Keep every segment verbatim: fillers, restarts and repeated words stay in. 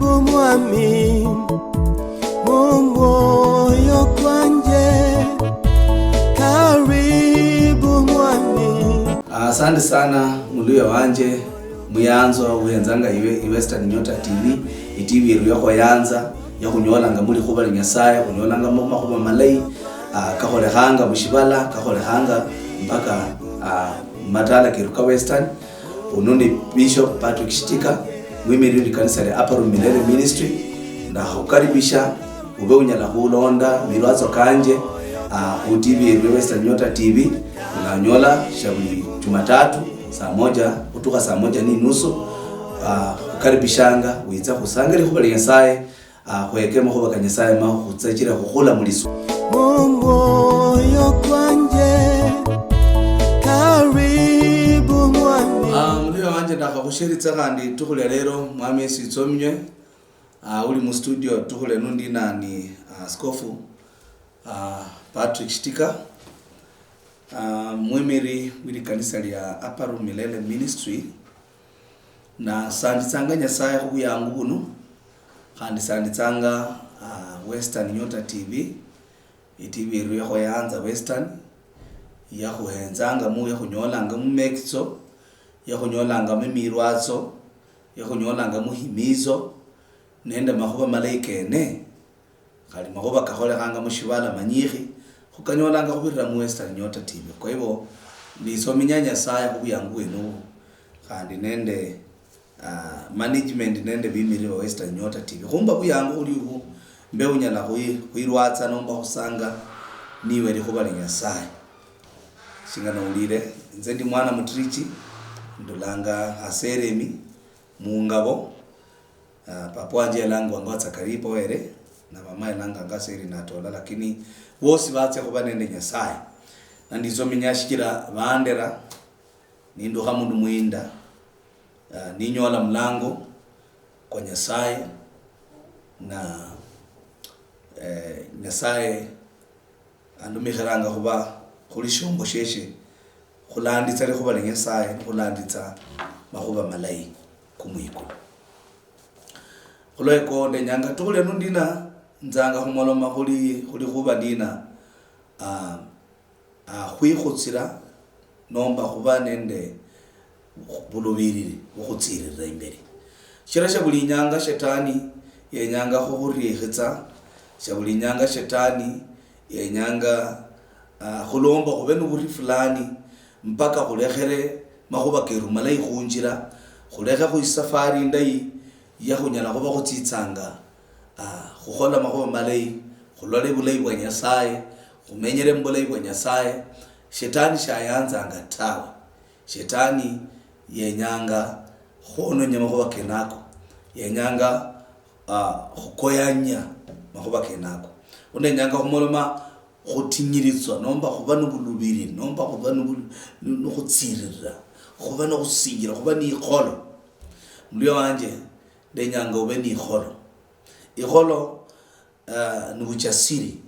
Omwami, mumwoyo kwanje, karibu mwami. Asante sana, muluya wanje, muyanzwa, uhenzanga iwe, i Western Nyota T V, i T V yeru yakhuyanza, yakhunyolanga muli khuba li Nyasaye, khunyolanga mu makhuba malayi, ah, kakholekhanga mushibala, kakholekhanga mpaka, ah, matala keru ka Western. Uno ni Bishop Patrick Shitika, mwimiriri likanisa lya Upper Room Milele Ministry. Ndakhukaribisha ube unyala khulonda milwatso kanje, ah, khu T V yeru ya Western Nyota T V. Unanyola sha buli Jumatatu saa moja khutukha saa moja ni nusu. Ah, khukaribishanga witsa khusangire khuba lya Nyasaye. Ah, khweke makhuba ka Nyasaye ma khutsachire khukhula mulisu. Mumwoyo kwanje, karibu mwami. Ah, muluya wanje, ndakhakhushieritsa khandi litukhu lia lero, Mwami Yesu itsominywe. Ah, uli mu studio litukhu lenu ndi nani, ah, Askofu, ah, Patrick Shitika, ah, mwimiri wi likanisa lia Upper Room Milele Ministry. Na sanditsanga Nyasaye khu buyangu buno, khandi sanditsanga, ah, Western Nyota T V, i T V yeru yakhuyanza Western, yakhuhenzanga mu, yakhunyolanga mu mekitso, yakhunyolanga mu mirwatso, yakhunyolanga mu himizo, nende makhuba malayi kene. Khali makhuba kakholekhanga mushibala manyikhi, khukanyolanga khubirira mu Western Nyota T V. Kwa hivyo, ndisominya Nyasaye khubuyangu bwene obu, khandi nende, ah, management nende bimiriri ba Western Nyota T V. Khumba buyangu khuli obu, mbe unyala khwi-, khwirwatsa nomba khusanga niwe likhuba lia Nyasaye. Shinga nowulire, inze ndi mwana mutirichi, ndulanga Aseremi, mungabo, Ah, papa wanje yalangwanga Zakaria Powere, na mama yalanganga Seri Natola, lakini bosi batsia khuba nende Nyasaye. Na nditsomenya shichira bandera, nindukha mundu muinda, ah, ninyola mulango kwa Nyasaye, na, eh, Nyasaye andumikhiranga khuba khuli shiumbo shieshie, khulanditsa likhuba lia Nyasaye, khulanditsa makhuba malayi kumwikulu. Khulweko ndenyanga tukhule nundina, nzanga khumoloma khuli, khuli khuba ndina, ah, ah, khwikhutsira nomba khuba nende bulubiriri bukhutsirira imberi. Shichira shia buli inyanga shetani yenyanga khukhurikhitsa, shia buli inyanga shetani yenyanga, ah, khulomba khube noburi fulani, mpaka khulekhere makhuba keru malayi khunjira, khulekhekhu isafari indayi ya khunyala khuba khutsitsanga, ah, khukhola makhuba malayi, khulole bulayi bwa Nyasaye, khumenyere mubulayi bwa Nyasaye. Shetani shayanzanga tawe. Shetani yenyanga khwononya makhuba kenako. Yenyanga, ah, khukoyanya makhuba kenako. Kho ndenyanga khumoloma khutinyiritswa, nomba khuba nobulubiri, nomba khuba nobu-, nokhutsirira, khuba nokhusinjira, khuba nikholo. Mulio wanje, ndenyanga ube nikholo. Ikholo, ah, ni vuchasiri.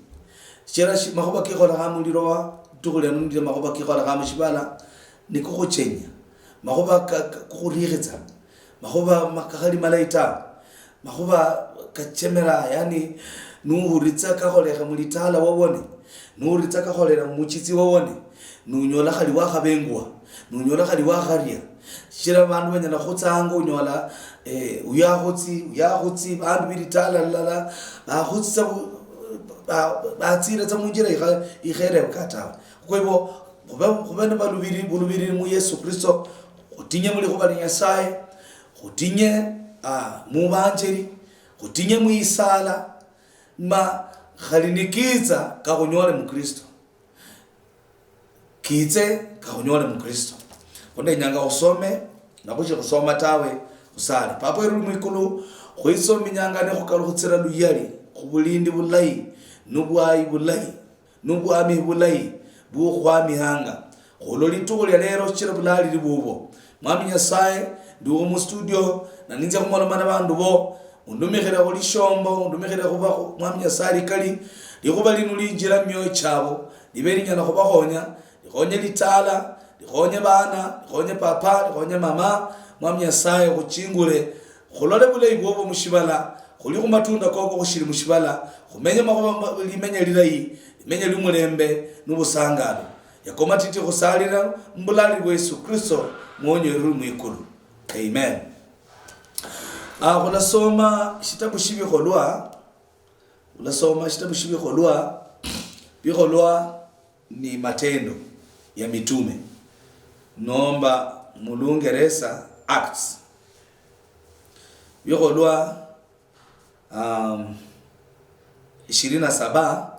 Shichira shi-, makhuva kikholekha muliloba, litukhu lia nundile makhuva kikholekha mushibala, ni kukhuchenya. Makhuva ka-, ka-, kukhurikhitsa. Makhuva ma-, kakhali malayi ta. Makhuva kachemera, yani, nuhuritsa kakholekha mulitala wawone. Nuhuritsa kakholekha mumuchitsi wawone. Nunyola khali wakhabengwa, nunyola khali wakharia. Shichira vandu vanyala khutsa hango unyola, eh, uyu akhutsi, uyu akhutsi, vandu vilitala lilala, vakhutsitsa vu-, va-, vatsire tsa munjira ikha-, ikherebuka tawe. Kwa hivyo, khuve, khuve ni valuviri, vuluviri mu Yesu Kristo, khutinye mu likhuva lia Nyasaye, khutinye, ah, mu vanjeri, khutinye mu isala, ma khali nikitsa kakhunyole mu Kristo. Kitse kakhunyole mu Kristo. Kho ndenyanga khusome, nakhushi khusoma tawe, khusale. Papa weru uli mwikulu, khwisominyanga ne khukalukhutsira luyali, khubulindi bulayi, nubwayi bulayi, nubwami bulayi, bukhwamihanga. Khulo litukhu lia lero, shichira bulali li bubwo. Mwami Nyasaye, ndi umu studio, na ninzia khumoloma na vandu vo, undumikhire khuli shombo, undumikhire khuva khu-, Mwami Nyasaye likali, likhuva linu linjira mumioyo chavo, live linyala khuvakhonya, likhonye litala, likhonye vana, likhonye papa, likhonye mama, Mwami Nyasaye khuchingule, Khulole bulayi bwobwo mushibala, khuli khumatunda koko khushili mushibala, khumenye makhuba ma-, limenya lilayi, limenya limulembe nobusangalo. Yako matiti khusalila mubulali bwa Yesu Kristo, Muonyi weru uli mwikulu. Amen. Ah, khulasoma shitabu Shibikholwa, khulasoma shitabu Shibikholwa, Bikholwa ni Matendo ya Mitume, nomba mu Lungeresa Acts. Bikholwa, um, ishirini na saba,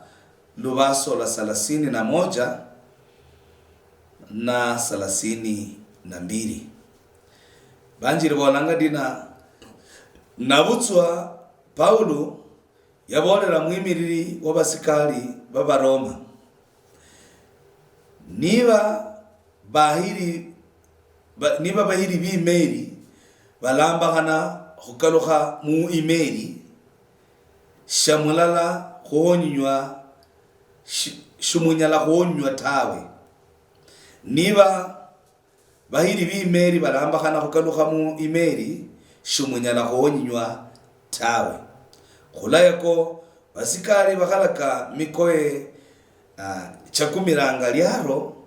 lubaso lwa thelathini na moja na thelathini na mbili. Banjiri bolanga ndina, nabutswa Paulo yaboolela mwimiriri wa basikali ba Baroma, niba bahiri, ba, niba bahiri bimeli balambakhana khukalukha mu imeli, shamulala khuhonywa, shi-, shimunyala khuhonywa tawe. Niba bahiri bimeli balambakhana khukalukha mu imeli, shimunyala khuhonyinywa tawe. Khula yako, basikali bakhalaka mikoye, ah, chakumiranga liaro,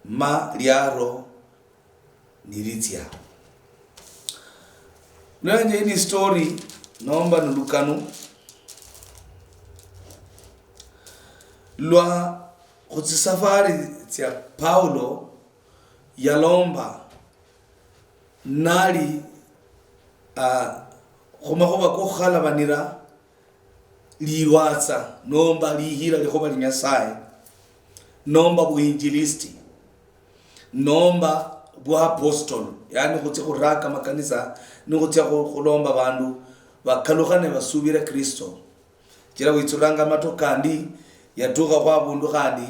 ma liaro nilitsia. Nolanje ini story nomba nulukanu lwa khutsisafari tsia Paulo yalomba nali, ah, khumakhuba kokhukhalabanira lilwatsa nomba lihira likhuba li Nyasaye, nomba buinjilisti, nomba bwa apostolo, yani khutsia khuraka makanisa, nikhutsia khu-, khulomba bandu bakalukhane basubire Kristo. Chira witsulanga amato kandi, yatukha khwa abundu khandi,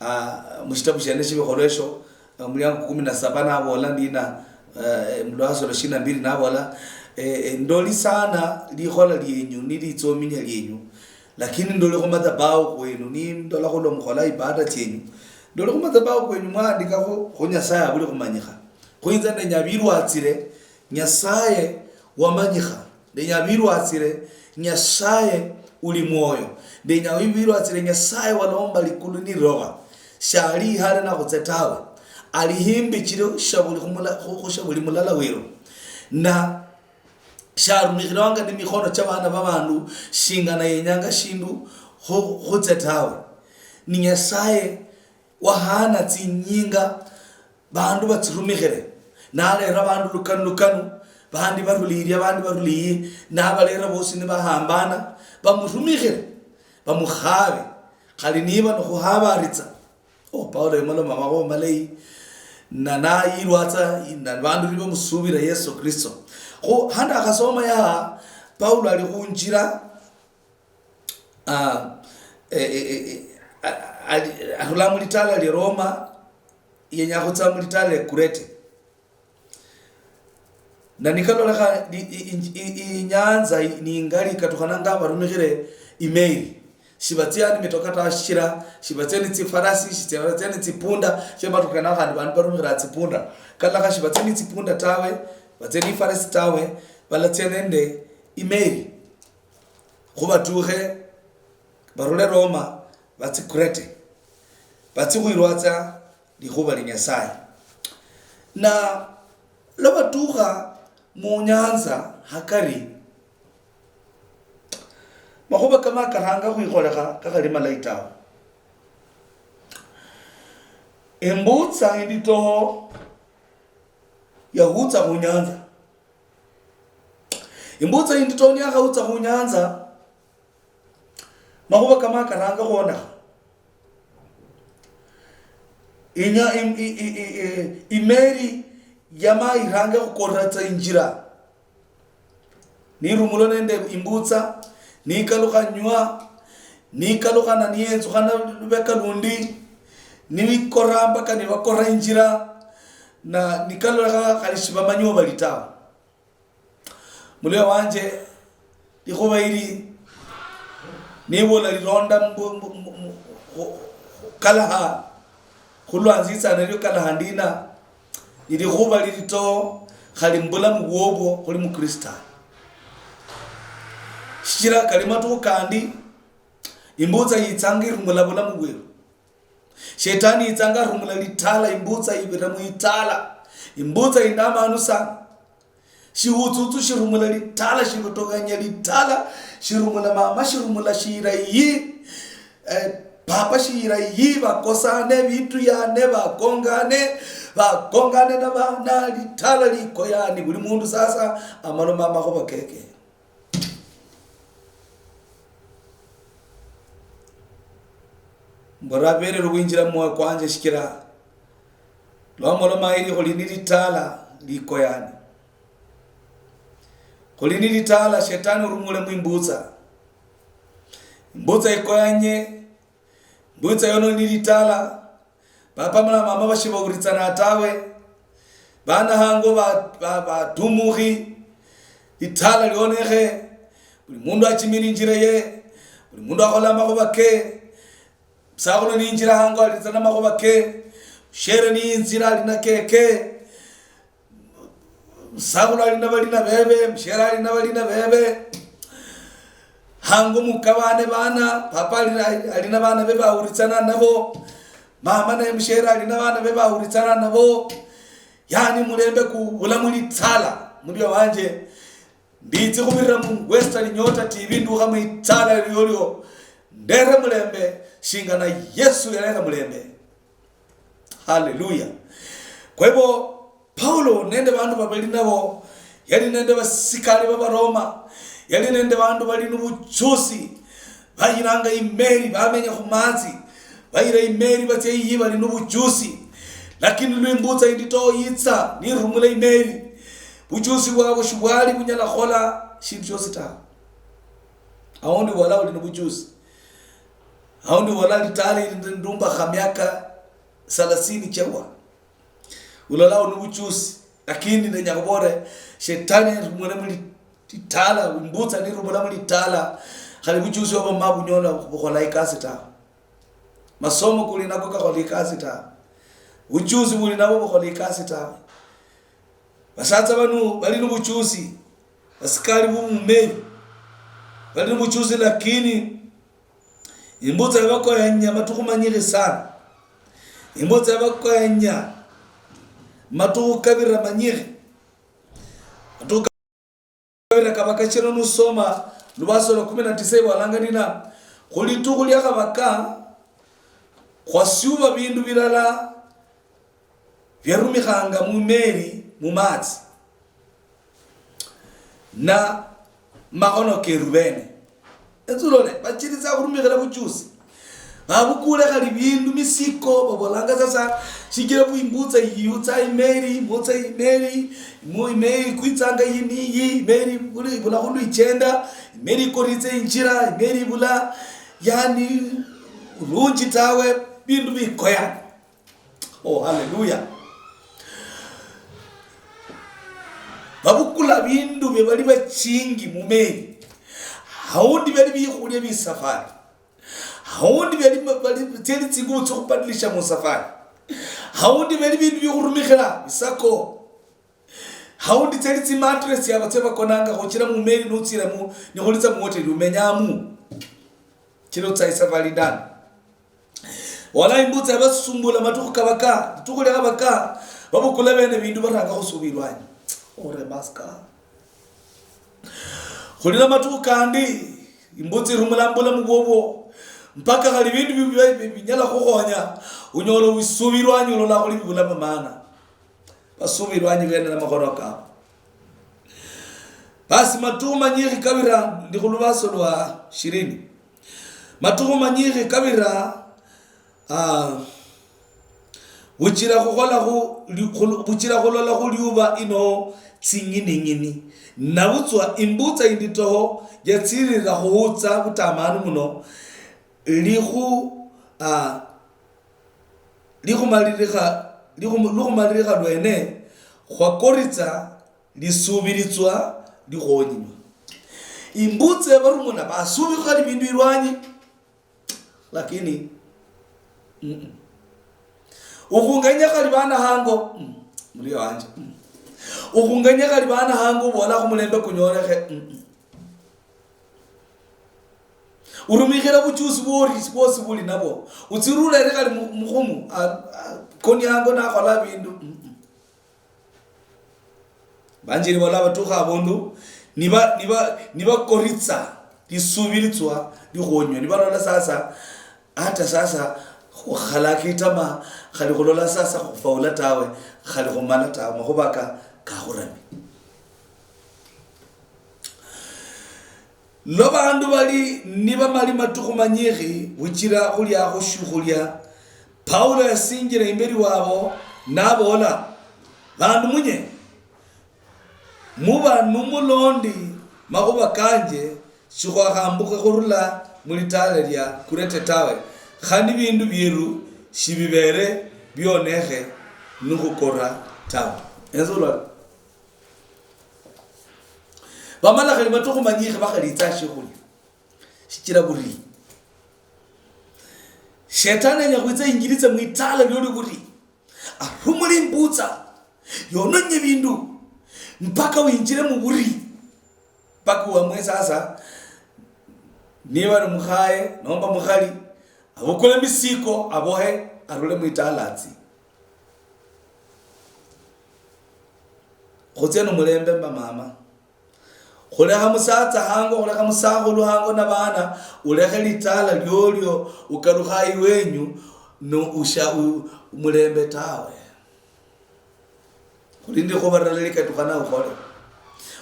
ah, mushitabu shiene shibikholwa esho, ah, muliango kumi na saba nabola ndina, eh, mulwasolo shina mbili nabola, eh, eh, ndoli sana likhola lienyu nilitsominya lienyu, lakini ndoli khumadhabahu kwenu, nindola khulwa mukhola ibada tsienyu, ndoli khumadhabahu kwenu mwahandikakho khu Nyasaye abuli khumanyikha. Khu inze ndenya bilwatsire Nyasaye wamanyikha. Ndenya bilwatsire Nyasaye uli mwoyo. Ndenya bilwatsire Nyasaye walomba likulu ni liloba. Shali ihale nakhutse tawe. Ali himbi chiri shabuli khumula-, khu-, khu shabuli mulala wero. Na sharumikhirwanga ni mikhono cha bana ba bandu, shingana yenyanga shindu khu-, khutse tawe. Ni Nyasaye wahana tsinyinga bandu batsirumikhire, nalera bandu lukanu lukanu, bandi baruli iria, bandi baruli iyi, nabalera bosi nibahambana, bamurumikhire, bamukhabe, khali niba nikhuhabaritsa. Oh, Paulo yamaloma makhuwa malayi, na nayilwatsa, na bandu nibamusubira Yesu Kristo. Khu, handi akhasoma yaha, Paulo ali khunjira, ah, eh, eh, eh, eh, a-, a-, arula mulitala lia Roma, yenya khutsa mulitala lia Kurete. Na nikalolekha i-, i-, i-, i-, inyanza i-, ni ingali, katukhananga barumikhire imeli. Shibatsia ni mitoka ta, shichira shibatsia ni tsifarasi, shibatsia ni tsipunda, shia matoka kena khandi bandu barumikhira tsipunda. Kalolekha shibatsia ni tsipunda tawe, batsia ni farasi tawe, balatsia nende imeli. Khubatukhe, barule Roma, batsi Kurete, batsi khwilwatsa likhuba li Nyasaye. Na lwa batukha mu nyanza hakari, makhuba kama karanga khwikholekha kakhali malayi tawe. Imbutsa inditoho yahutsa khu nyanza. Imbutsa inditoho niyakhahutsa khu nyanza, makhuba kama karanga khwonekha. Inya-, im-, i-, i-, i-, i-, imeli yama irange khukoratsa injira. Nirumulwa nende imbutsa, nikalukha nywa, nikalukhana niyenzukhana lubeka lundi, nibikora mpaka nibakora injira, na nikalolekha khali shibamanyiwo bali tawe. Mulio wanje, likhuba ili, niba olalironda mbu-, mbu-, mbu-, mbu-, khu-, khu-, khukalaha, khulwa nzitsa nario kalaha ndina, ni likhuba lilito, khali mubulamu bwobwo khuli Mukristayo. Shichira kali matukhu kandi, imbutsa yitsanga irumula bulamu bweru. Shetani yitsanga arumula litala, imbutsa ibira muitala. Imbutsa indamanu sana. Shihutsutsu shirumula litala, shirutoganya litala, shirumula mama, shirumula shira yi, eh, papa shira yi, bakosane, bituyane, bakongane, bakongane na bana, litala likoyani, buli mundu sasa amaloma amakhuba keke. Mbu rabererwe khwinjira mumwoyo kwanje, shichira lwamoloma ili khuli ni litala likoyani. Khuli ni litala, shetani urumule mwimbutsa. Imbutsa ikoyanye, imbutsa yono ni litala, Papa na mama bashibahuritsana tawe. Bana hango ba, ba, batumukhi. Litala lionekhe. Buli mundu achimile injira ye. Buli mundu akhola amakhuba ke. Musakhulu ninjira hango, alitsa na makhuba ke. Mushere niyinzira, ali na keke. Musakhulu ali na balina bebe, mushere ali na balina bebe. Hango mukabane bana, papa ali na, ali na bana be bahuritsana nabo. Mama naye mushere ali na bana be bahuritsana nabo. Yani mulembe kubula mulitsala, mulia wanje. Nditsi khubirira mu Western Nyota T V, ndukha mwitsala liolio. Ndere mulembe, shinga na Yesu yarera mulembe. Haleluya. Kwa hivyo, Paulo nende bandu babali nabo, yali nende basikali ba Baroma, yali nende bandu bali nubuchusi, bayiranga imeli, bamenya khumatsi, bayira imeli batsia iyi bali nubuchusi. Lakini lwimbutsa indito yitsa, nirumula imeli, buchusi bwabo shibwali bunyala khola shindu shiosi tawe. Aundi wala uli nubuchusi. Aundi wala litali ndumba kha miaka salasini chewa. Ulolao ni buchusi, lakini ndenya khubore, shetani nirumule muli litala, imbutsa nirumula muli litala, khali buchusi obo ma bunyola bukhola ikasi tawe. Masomo kuli nako kakhola ikasi tawe. Buchusi buli nabo bukhola ikasi tawe. Basatsa banu bali ni buchusi, basikali bu mumeli, bali ni buchusi, lakini imbutsa yabakoyanya matukhu manyikhi sana. Imbutsa yabakoyanya matukhu kabira manyikhi. Matukhu kabira kaba kachira nusoma Lubaso lwa kumi na tisa ibolanga nina, khulitukhu lia khabaka khwasiuba bindu bilala biarumikhanga mumeli mumatsi na makhono keru bene. Etsulole, bachilitsa khurumikhira buchusi. Babukule khali bindu, misiko, babolanga sasa, shichira bu imbutsa yiyutsa imeli, imbutsa imeli, mu imeli kwitsanga iyi ni iyi, imeli buli, bula khundu ichenda, imeli ikoritsa injira, imeli bula, yani, lunji tawe, bindu bikoyana. Oh, haleluya. Babukula bindu bia bali bachingi mumeli. Haundi biali bikhulia bia safari. Haundi biali ma-, bali, tsiali tsingubo tsio khubadilisha mu safari. Haundi biali bindu bia khurumikhila, bisako. Haundi tsiali tsi mattress tsiabo tsia bakonanga khuchira mumeli nutsiremo, nikhulitsa muhoteli umenyamu. Chira utsa isafari ndani. Wala imbutsa yabasumbula matukhu kabaka, litukhu lia kabaka, babukula bene bindu baranga khusubira ilwanyi. Ore maska. Khuli na matukhu kandi, imbutsa irumula mbulamu bwobwo, mpaka khali bindu bi-, bi-, bi-, binyala khukhonya, unyola ubisubi ilwanyi, ulola khuli bibula maana. Basubi ilwanyi bene na makhono kabo. Basi matukhu manyikhi kabira, ndi khulubaso lwa shirini. Matukhu manyikhi kabira, ah, buchira khukholakhu li-, khul-, buchira khulolakhu liuba ino tsing'ining'ini. Nabutswa imbutsa inditoho yatsirira khuhutsa butamanu muno, likhu-, ah, likhumalirikha, likhum-, lukhumalirikha lwene khwakoritsa lisuubilitswa likhonyinywa. Imbutsa ebarumuna basuubikha khali bindu ilwanyi, lakini, mm-mm. Ukhungenya khali bana hango, mm, mulia wanje, mm. Ukhunganye khali bana hango ubola khumulembe kunyolekhe. Mm-mm. Urumikhira buchusi bwori bwosi buli nabwo. Utsire ulere khali mu-, mukhumu, a-, a-, koni hango nakhola bindu. Mm-mm. Banjiri bola batukha abundu, niba-, niba-, nibakoritsa lisubiritswa likhonywe. Nibalola sasa, hata sasa, khukhalaka itama, khali khulola sasa khufaula tawe, khali khumala tawe, makhuba ka, kakhurami. Lwa bandu bali nibamali matukhu manyikhi, buchira khuliakho shiukhulia, Paulo yasinjira imberi wabo, nabola, "Bandu munye, muba numulondi makhuba kanje, shikhwakhambukha khurula mulitala lia Kurete tawe, khandi bindu bieru shibibere bionekhe nukhukora tawe." Enzo lwa-, bamala khali matukhu manyikhi bakhalitsa shiukhulia, shichira buri. Shetani anya khwitsa injiritse mwitala lioli buri. Arumule imbutsa, yononye bindu, mpaka winjire mu buri. Mpaka uamue sasa, niba ni mukhaye, nomba mukhali, abukule misiko, abohe, arule mwitalatsi. Khutsia numulembe mba mama. Khulekha musatsa hango, khulekha musakhulu hango na bana, ulekhe litala liolio, ukalukha iwenyu, no usha u-, mulembe tawe. Khuli ndi khubarala likatukhana ukhole.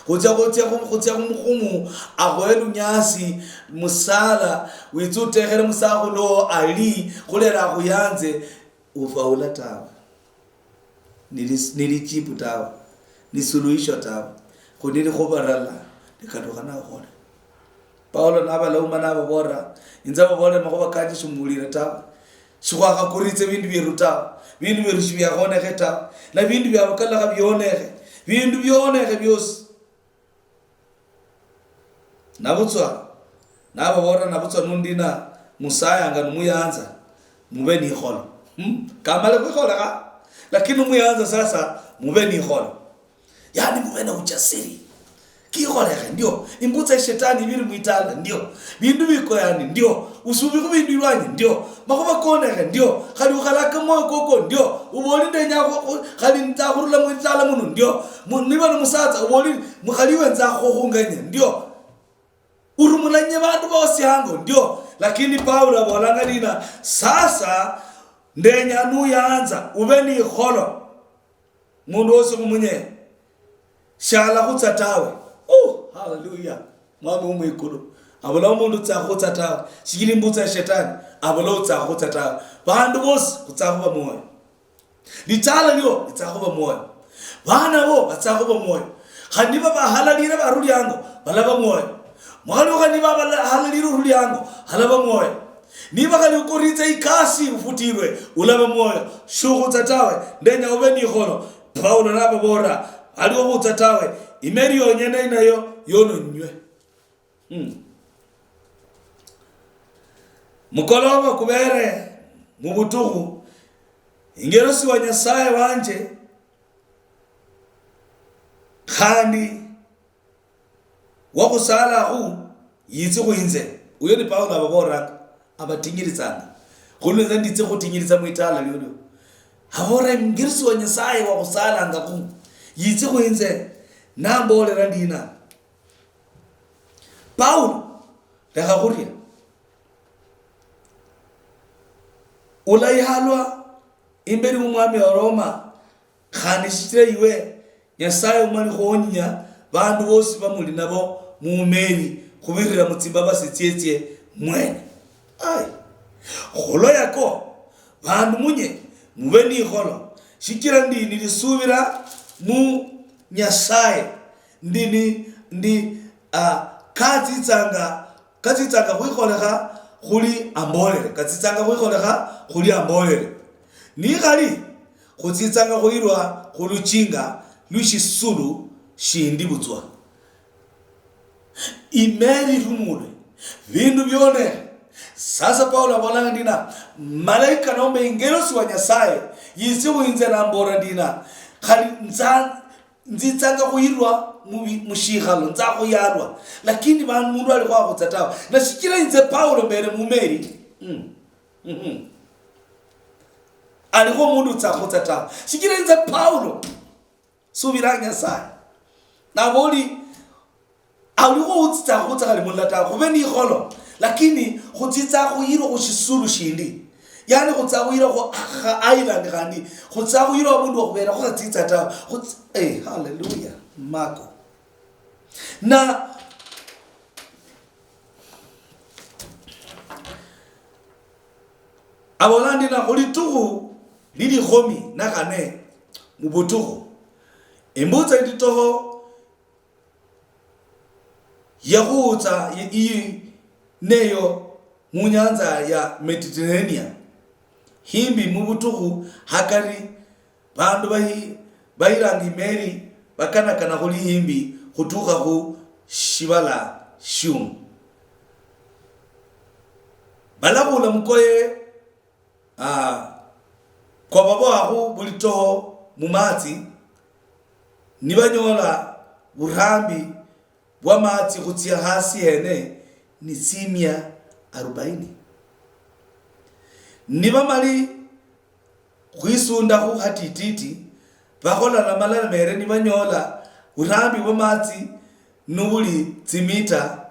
Khutsia, khutsia khu-, khutsia khumukhumu, akhoye lunyasi, musala, witse utekhere musakhulu ali, khulera akhuyanze, ufaula tawe. Nili, nili chipu tawe, ni suluhisho tawe, khu nili khubarala, nikatukha nakhole. Paulo nabalauma nababolera, "Inze babolere makhuba kanje shimuwulire tawe. Shikhwakhakuritse bindu bieru tawe. Bindu bieru shibiakhonekhe tawe. Na bindu biabakalakha bionekhe. Bindu bionekhe biosi." Nabutswa, nababolera, "Nabutswa nundina musayanga numuyanza, mube nikholo." Hmm? Kamale khwikholekha, lakini numuyanza sasa, mube nikholo. Yani mube na ujasiri. Kikholekhe, ndio. Imbutsa ya shetani ibiri mwitala, ndio. Bindu bikoyani, ndio. Usubi khu bindu ilwanyi, ndio. Makhuba konekhe, ndio. Khali ukhalaka mwoyo koko, ndio. Uboli ndenya khu-, khu-, khali nza khurula mwitala muno, ndio. Mu-, niba ni musatsa, uboli mukhali iwe nza khukhunganya, ndio. Urumulanye bandu bosi hango, ndio. Lakini Paulo abolanga nina, sasa, ndenya nuyanza, ube ni ikholo. Mundu wosi khumunye, shalakhutsa tawe. Uh, hallelujah. Mwami wo mwikulu. Abula omundu utsa khutsa tawe. Shichira imbutsa ya shetani. Abula utsa khutsa tawe. Bandu bosi khutsa khuba mwoyo. Litala lio litsa khuba mwoyo. Bana bo batsa khuba mwoyo. Khandi niba bahalalire baruli hango, balaba mwoyo. Mukhali wo khandi niba abala-, ahalalire uruli hango, alaba mwoyo. Niba khali ukoritsa ikasi ufutirwe, ulaba mwoyo. Shukhutsa tawe, ndenya ube nikholo. Paulo nababolera, aliwo khutsa tawe, imeri yonyene inayo yononywe. Hmm. Mukolova kuvere mu vutukhu, ingelusi wa Nyasaye wanje, khandi wa khusalakhu yitsi khwinze. Uyo ni Paulo avavolanga, avatinyiritsanga. Khulwo inze nditsi khutinyirisa mwitala lyolyo. Avora, ingelusi wa Nyasaye wa khusalangakhu yitsi khwinze, nambolera ndina. Paulo, lekha khuria. Ulayihalwa imbeli womwami wa Roma, khandi shichila iwe Nyasaye umali khuhonyinya vandu vosi vamuli navo mumeli khuvirila mutsimbavasi tsietsie mwene. Ai, khulwa yako, vandu munye muve nikholo, shichila ndi nilisuvila mu Nyasaye. Ndi ni, ndi, ah, katsitsanga, katsitsanga khwikholekha khuli ambolere, katsitsanga khwikholekha khuli ambolere. Nikhali khutsitsanga khuyirwa khuluchinga lwishisulu shindi butswa. Imeri rumulwe, vindu vyone. Sasa Paulo avolanga ndina, malaika nomba ingelosi wa Nyasaye yitsi khwinze nambola ndina, khali nza nzitsanga khuyirwa mubi-, mushikhalo, nza khuyalwa. Lakini vandu mundu alikho akhutsa tawe. Na shichira inze Paulo mbere mumeri. Mm. Mhm. Alikho mundu utsa khutsa tawe. Shichira inze Paulo, subira Nyasaye. Navoli, alikho utsitsa khutsa khali mulala tawe. Khube ni ikholo. Lakini khutsitsa khuyirwa khu shisulu shindi. Yani khutsa khuyirwa khu kha island khandi. Khutsa khuyirwa avundu wa khubera khukhatsitsa tawe. Khuts-, eh, hallelujah. Mako. Na abola ndi na khulitukhu lilikhumi na khane mubutukhu, imbutsa inditoho yakhuutsa yi-, iyi neyo munyanza ya Mediterranean, himbi mubutukhu hakari. Vandu vahi-, vahiranga imeli vakanakana khuli himbi khutukha khu shivala shiumu. Valakhula mukoye, ah, kwavavohakhu vuli toho mumatsi, nivanyola vurambi vwa matsi khutsia hasi hene ni tsimia arobaini. Nivamali khwisundakhu hatititi, vakhola namalala mere nivanyola vurambi vwa matsi nuvuli tsimita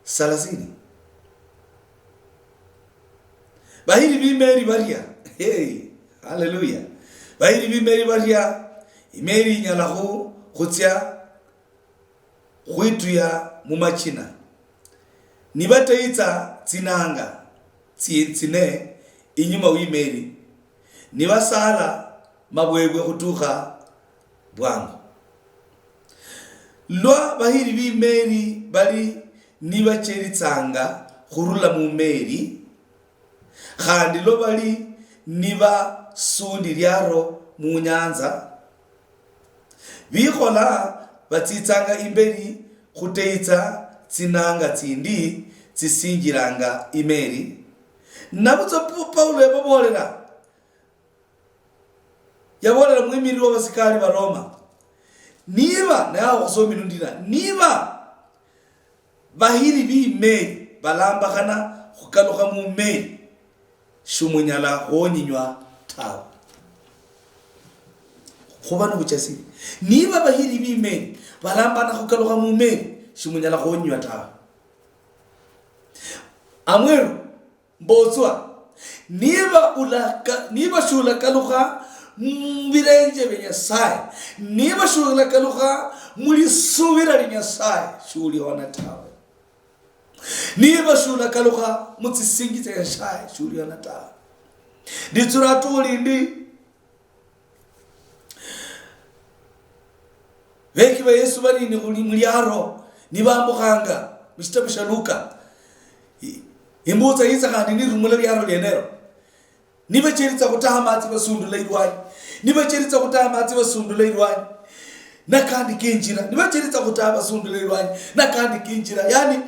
salasini. Vahiri vimeri varia, hey, haleluya! Vahiri vimeri varia, imeri inyalakhu khutsia khwituya mumachina, nivateyitsa tsinanga tsi-, tsine inyuma wimeli, nivasala mavwevwe khutukha vwangu. Lwa vahiri vimeli vali nivacheritsanga khurula mumeli, khandi lwa vali nivasundi liaro munyanza, vikhola vatsitsanga imbeli khuteyitsa tsinanga tsindi tsisinjilanga imeli. Navutswa Pu-, Paulo yavavolera, yavolela mwimiriri wa vasikali va Roma, niva, naye akhusoma inu ndina, niva vahiri vimeli valambakhana khukalukha mumeli, shimunyala khuonyinywa tawe. Khuva novuchasiri. Niva vahiri vimeli valambana khukalukha mumeli, shimunyala khuonyinywa tawe. Amweru, mbotswa, niva ulaka-, niva shulakalukha muvilenje vya Nyasaye, niva shulakalukha mulisuvira lya Nyasaye, shuliona tawe. Niva shulakalukha mutsisinji tsia Nyasaye, shuliona tawe. Nditsura atukhu lindi, veki va Yesu vanini khuli muliaro nivambukhanga mushitabu sha Luka. I-, imbutsa yitsa khandi nirumula liaro lienelo. Nivacheritsa khutaha matsi vasundula ilwanyi. Nivacheritsa khutaha matsi vasundula ilwanyi. Nakandi kinjira. Nivacheritsa khutaha vasundula ilwanyi. Nakandi kinjira. Yani,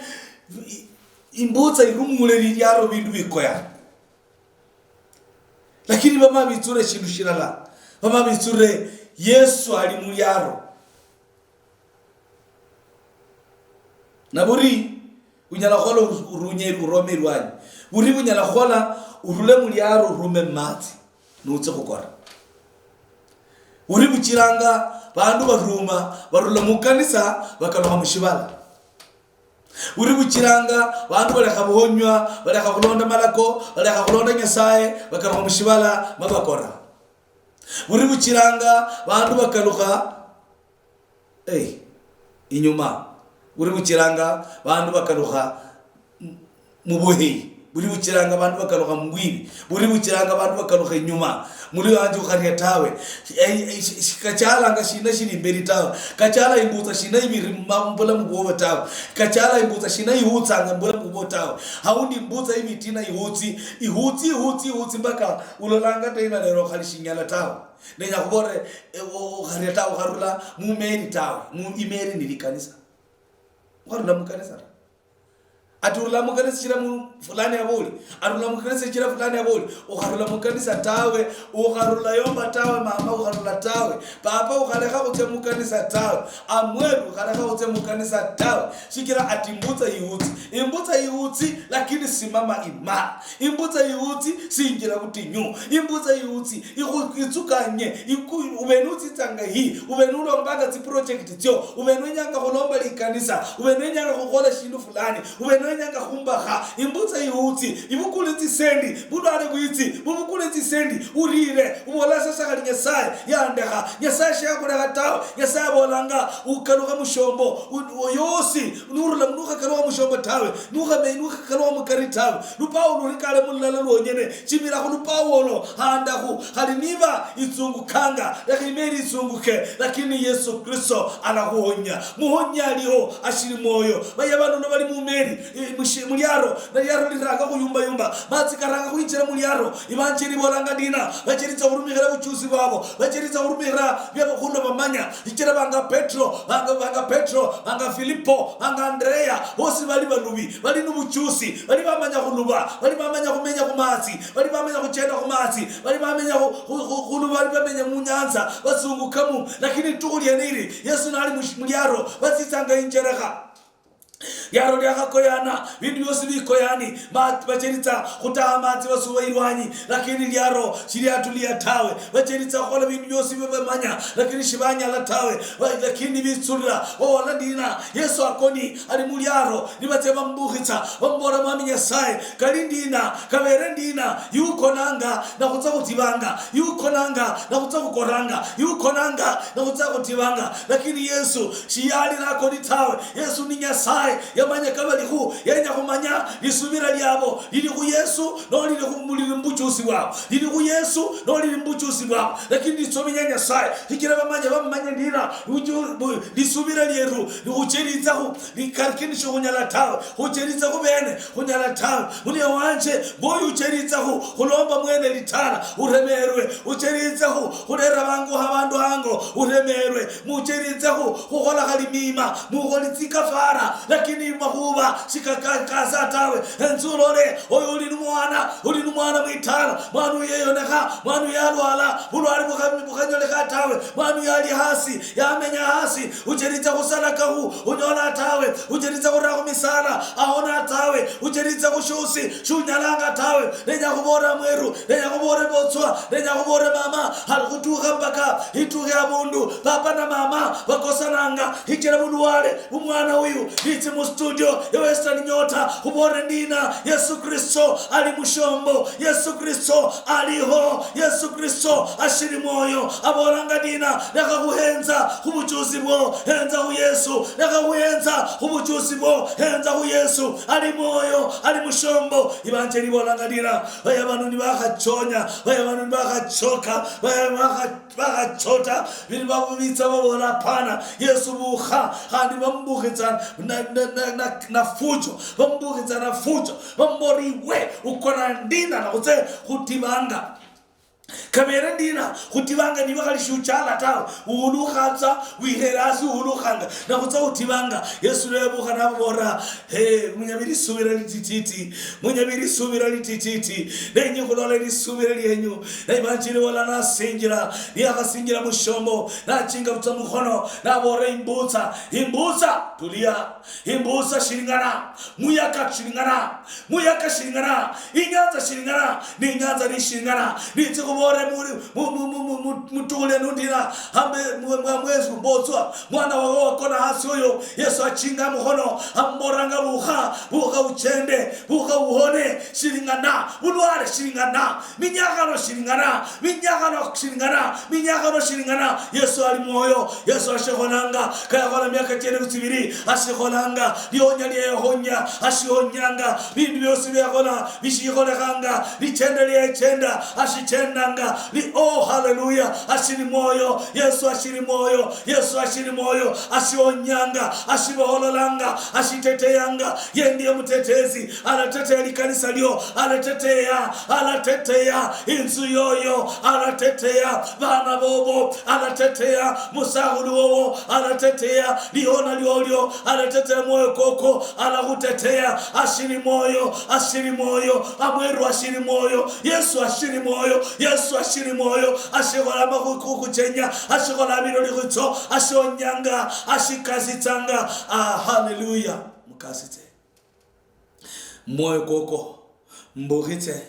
i-, imbutsa irumule liliaro vindu vikoyana. Lakini vama vitsure shindu shilala. Vama vitsure Yesu ali muliaro. Na vuri unyala khola uru-, urunye urome ilwanyi. Vuri vunyala khola urule muliaro urume mumatsi nutse khukora. Vuri vuchiranga vandu varuma, varula mukanisa, vakalukha mushivala. Vuri vuchiranga vandu valekha vuhonywa, valekha khulonda malako, valekha khulonda Nyasaye, vakalukha mushivala, mavakora. Vuri vuchiranga vandu vakalukha, eh, inyuma. Vuri vuchiranga vandu vakalukha mubuhi, buli buchiranga bandu bakalukha mubwibi, buli buchiranga bandu bakalukha inyuma, muli wanje ukharia tawe. Eh, eh, shi-, shi-, kachalanga shina shili imberi tawe, kachala imbutsa shina ibiri muma-, mubulamu bwobo tawe, kachala imbutsa shina ihutsanga mubulamu bwobo tawe. Haundi imbutsa ibitina ihutsi, ihutsi, ihutsi, ihutsi mpaka ulolanga ta ina lero khali shinyala tawe. Nenya khubolere, eh, o-, ukharia tawe, ukharula mumeri tawe, mu-, imeri ni likanisa. Ukharula mukanisa ta. Ati urula mukanisa shichira mu-, fulani aboli. Arula mukanisa shichira fulani aboli. Ukharula mukanisa tawe. Ukharula yomba tawe, mama, ukharula tawe. Papa, ukhalekha khutsia mukanisa tawe. Amweru, ukhalekha khutsia mukanisa tawe. Shichira ati imbutsa yiutsi. Imbutsa yiutsi, lakini simama imara. Imbutsa yiutsi, sinjira butinyu. Imbutsa yiutsi, ikhu-, itsukanye. Iku-, ube nutsitsanga yi. Ube nulombanga tsiproject tsio. Ube nwenyanga khulomba likanisa. Ube nwenyanga khukhola shindu fulani. Ube nwenyanga khumbakha. Imbutsa yiutsi, ibukule tsisendi. Bulwale bwitsi, bubukule tsisendi. Urire. Ubola sasa khali Nyasaye yandekha. Nyasaye shiyakhulekha tawe. Nyasaye abolanga, ukalukha mushombo. U-, u-, yosi, nurula, nukhakaluha mushombo tawe. Nukhame-, nukhakaluha mukari tawe. Lupawo luri kale mululala lwonyene. Chimira khulupawo olo, handakhu. Khali niba itsungukanga, lekha imeri itsungukhe. Lakini Yesu Kristo alakhuhonya. Muhonyi aliho, ashili mwoyo. Baya bano nobali mumeri, eh, mushi-, muliaro, na liaro liranga khuyumbayumba. Matsi karanga khwinjira muliaro. Ivanjeli ivolanga ndina? Vacheritsa khurumikhira vuchusi vwavo, vacheritsa khurumikhira vya vakhulu vamanya, shichira vanga Petro, vanga, vanga Petro, vanga Filipo, vanga Andrea, vosi vali valuvi, vali nu vuchusi, vali vamanya khuluva, vali vamanya khumenya khumatsi, vali vamanya khuchenda khumatsi, vali vamenya khu-, khu-, khu-, khuluva, vali vamenya munyanza, vasungukamu. Lakini litukhu lieneli, Yesu nali mush-, muliaro, vatsitsanga injerekha. Liaro liakhakoyana, vindu viosi vikoyani, ma-, vacheritsa khutaha matsi vasuva ilwanyi, lakini liaro shiliatulia tawe. Vacheritsa khukhola vindu viosi via vamanya, lakini shivanyala tawe. Va-, lakini vitsulila, vawola ndina? Yesu akoni, ali muliaro, nivatsia vamubukhitsa, vamuvola, Mwami Nyasaye, kali ndina? Kavere ndina? Yukonanga, nakhutsa khutivanga. Yukonanga, nakhutsa khukoranga. Yukonanga, nakhutsa khutivanga. Lakini Yesu shiyali nakoni tawe. Yesu ni Nyasaye, yamanya kavalikhu, yenya khumanya lisuvira liavo lili khu Yesu, no lili khu, lili mubuchusi bwavo. Lili khu Yesu, no lili mubuchusi bwavo. Lakini litsominya Nyasaye, shichira vamanya, vamumanya ndina, uchu-, bu-, lisuvira lieru, likhuchelitsakhu, likini shikhunyala tawe. Khuchelitsa khu vene, khunyala tawe. Mulia wanje, mboyu uchelitsakhu, khulomba mwene litala, uremerwe. Uchelitsakhu, khulera vangu ha vandu hango, uremerwe. Muchelitsekhu khukhola khali mima, mukholi tsikafara, lakini makhuva shikakasa tawe. Enzu ulole, oyo uli ni mwana, uli ni mwana mwitala, mwana uyu yeyonekha, mwana uyu yalwala, bulwale bukha-, bukhanyolekha tawe, mwana uyu ali hasi, yamenya hasi, uchelitsa khusalakakhu, unyola tawe, uchelitsa khurakhu misala, ahona tawe, uchelitsa khushusi, shunyalanga tawe. Nenya khuvola mweru, nenya khuvola botswa, nenya khuvola mama, khali khutukha mpaka itukhe avundu papa na mama vakosananga, hichira vulwale vu mwana uyu. Nitsi mu studio ya Western Nyota, khuvola ndina? Yesu Kristo ali mushombo, Yesu Kristo aliho, Yesu Kristo ashili mwoyo. Avolanga ndina? Lekha khuhenza khuvuchusi vwo, henza khu Yesu. Lekha khuhenza khuvuchusi vwo, henza khu Yesu. Ali mwoyo, ali mushombo. Ivanjeli ivolanga ndina? Vaya vanu nivakhachonya, vaya vanu nivakhachoka, vaya vakha-, vakhachota, vili vavuvitsa vavola, hapana, Yesu vukha. Khandi vamuvukhitsa na, na, na, na, na fujo, vamuvukhitsa na fujo, vamuvori, iwe ukona ndina nakhutse khutivanga? Kavere ndina? Khutivanga niva khali shuchala tawe, uhulukha tsa, wihera hasi, uhulukhanga, nakhutsa utivanga. Yesu lwevukha navavora, he, munyaviri suvira litititi, munyaviri suvira litititi, nenyi khulola lisuvira lienyu. Na ivanjili wala nasinjila, niyakhasinjila mushombo, nachinga vutsa mukhono, navora, imbutsa, imbutsa, tulia, imbutsa shilingana, muyaka shilingana, muyaka shilingana, inyanza shilingana, ni inyanza ni shilingana. Nitsi khuvore muri, mu, mu, mu, mu, mu, mutukhu lienu ndina, hambe mwe-, mwa-, mwezi mbotswa, mwana wawe wakona hasi oyo, Yesu achinga mukhono, amumboranga, vukha, vukha uchende, vukha uhone, shilingana, vulwale shilingana, minyakhano shilingana, minyakhano shilingana, minyakhano shilingana. Yesu ali mwoyo, Yesu ashikholanga, kayakhola miaka chielefu tsivili, ashikholanga, lionya liayahonya, ashihonyanga, vindu viosi viakhola, vishikholekhanga, lichenda liachenda, ashichenda. Nga, li, oh, haleluya, ashiri mwoyo, Yesu ashiri mwoyo, Yesu ashiri mwoyo, ashionyanga, ashibohololanga, ashiteteyanga, ye ndiye mutetezi, alatetea likanisa lio, alatetea, alatetea inzu yoyo, alatetea bana bobo, alatetea musakhulu wowo, alatetea liona liolio, alatetea mwoyo koko, alakhutetea, ashiri mwoyo, ashiri mwoyo, amweru ashiri mwoyo, Yesu ashiri mwoyo, Yesu ashiri mwoyo, ashikhola amakhukukuchenya, ashikhola amiroli khutso, ashonyanga, ashikasitsanga. Ah, haleluya. Mukasitse. Mwoyo koko, mbukhitse.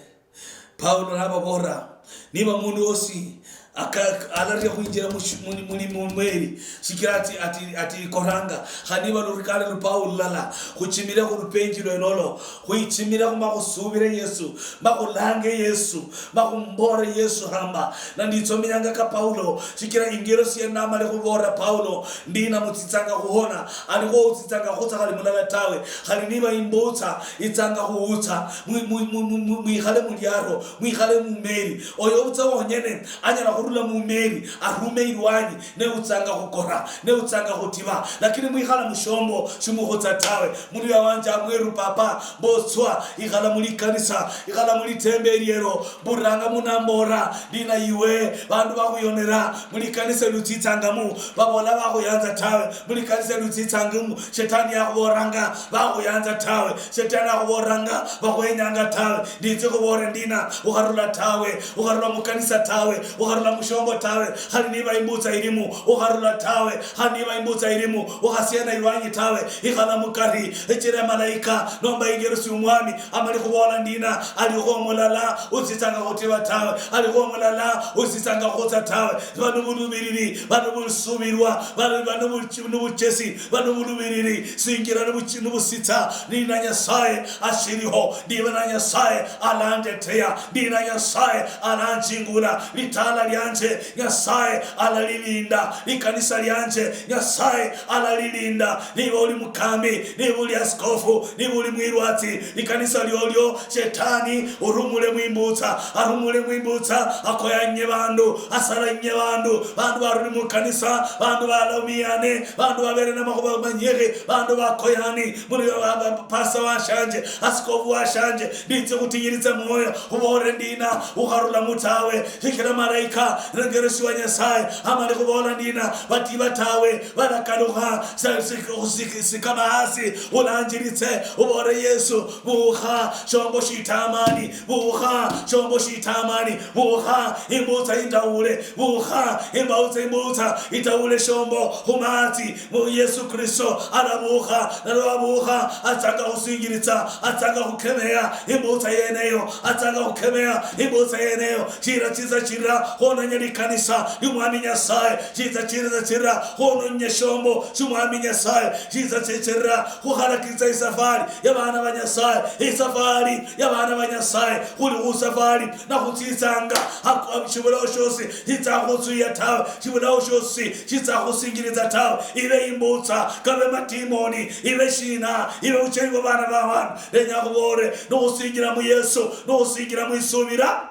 Paulo nababoolera, niba mundu wosi aka-, alaria khwinjira mu shi-, muli, muli mu meli, shichira ati, ati, ati ikoranga. Khandi niba lurikale lu Paulo lulala, khuchimire khu lupenji lwenolo, khwichimire khu ma khusubire Yesu, ma khulange Yesu, ma khumboore Yesu hamba. Na nditsominyanga ka Paulo, shichira ingero siene namale khuboolera Paulo, ndina mutsitsanga khuhona, alikho utsitsanga khutsa khali mulala tawe. Khali niba imbutsa, itsanga khuutsa, mwi-, mwi-, mwi-, mwi-, mwi-, mwikhale muliaro, mwikhale mumeli. Oyo utsa wonyene, anyala khurula mumeli, arume ilwanyi, ne utsanga khukora, ne utsanga khutiba. Lakini mwikhala mushombo, shimukhutsa tawe. Muluya wanje amweru papa, mbotswa, ikhala mulikanisa, ikhala mulitembe eliero, mburanga munambora, ndina iwe, bandu bakhuyonera, mulikanisa lutsitsangamu, babola bakhuyanza tawe, mulikanisa lutsitsangamu, shetani yakhuboranga, bakhuyanza tawe, shetani akhuboranga, bakhwenyanga tawe, nditsi khubore ndina, ukharula tawe, ukharula mukanisa tawe, ukharula mushombo tawe, khali niba imbutsa ilimu, ukharula tawe, khali niba imbutsa ilimu, ukhasiena ilwanyi tawe, ikhala mukari, echira malaika, nomba ingerusi umwami, amali khubola ndina, alikho mulala, utsitsanga khutiba tawe, alikho mulala, utsitsanga khutsa tawe, bano bulubiriri, bano bulusubirwa, bano, bano buchi-, nubuchesi, bano bulubiriri, singira nubuchi-, nubusitsa, ndina Nyasaye ashiriho, ndina Nyasaye alandetea, ndina Nyasaye alanjingula, litala lianje Nyasaye alalilinda, likanisa lianje Nyasaye alalilinda. Niba uli mukambi, niba uli askofu, niba uli mwirwatsi, likanisa liolio, shetani urumule mwimbutsa, arumule mwimbutsa, akoyanye bandu, asaranye bandu, bandu baruli mukanisa, bandu balaumiane, bandu babere namakhuba manyikhi, bandu bakoyani, muli ba-, ba-, pasa washanje, askofu washanje, nditsi khutinyilitsa mwoyo, khubore ndina, ukharulamu tawe, shichira malaika, rengereshi wa Nyasaye, amali khubola ndina, batiba tawe, balakalukha, sa-, si-, si-, sikama hasi, ulanjilitse, ubore Yesu, bukha, shombo shitamani, bukha, shombo shitamani, bukha, imbutsa indawule, bukha, imbutsa, imbutsa, itawule shombo, khumatsi, mu Yesu Kristo, alabukha, nalwabukha, atsanga khusinjilitsa, atsanga khukemeya, imbutsa yeneyo, atsanga khukemeya, imbutsa yeneyo, chira tsitsa chira, khononye likanisa, lyomwami Nyasaye, chitsa chira tsira, khononye shombo, shomwami Nyasaye, chitsa tsitsira, khukhalakitsa isafari, ya bana ba Nyasaye, isafari, ya bana ba Nyasaye, khuli khusafari, nakhutsitsanga, ha-, ha-, shibulao shiosi shitsa khutsuya tawe, shibulao shiosi shitsa khusinjilitsa tawe, ibe imbutsa, kabe matimoni, ibe shina, ibe ucheri wa bana ba bandu. Ndenya khubore, nukhusinjila mu Yesu, nukhusinjila mwisubila.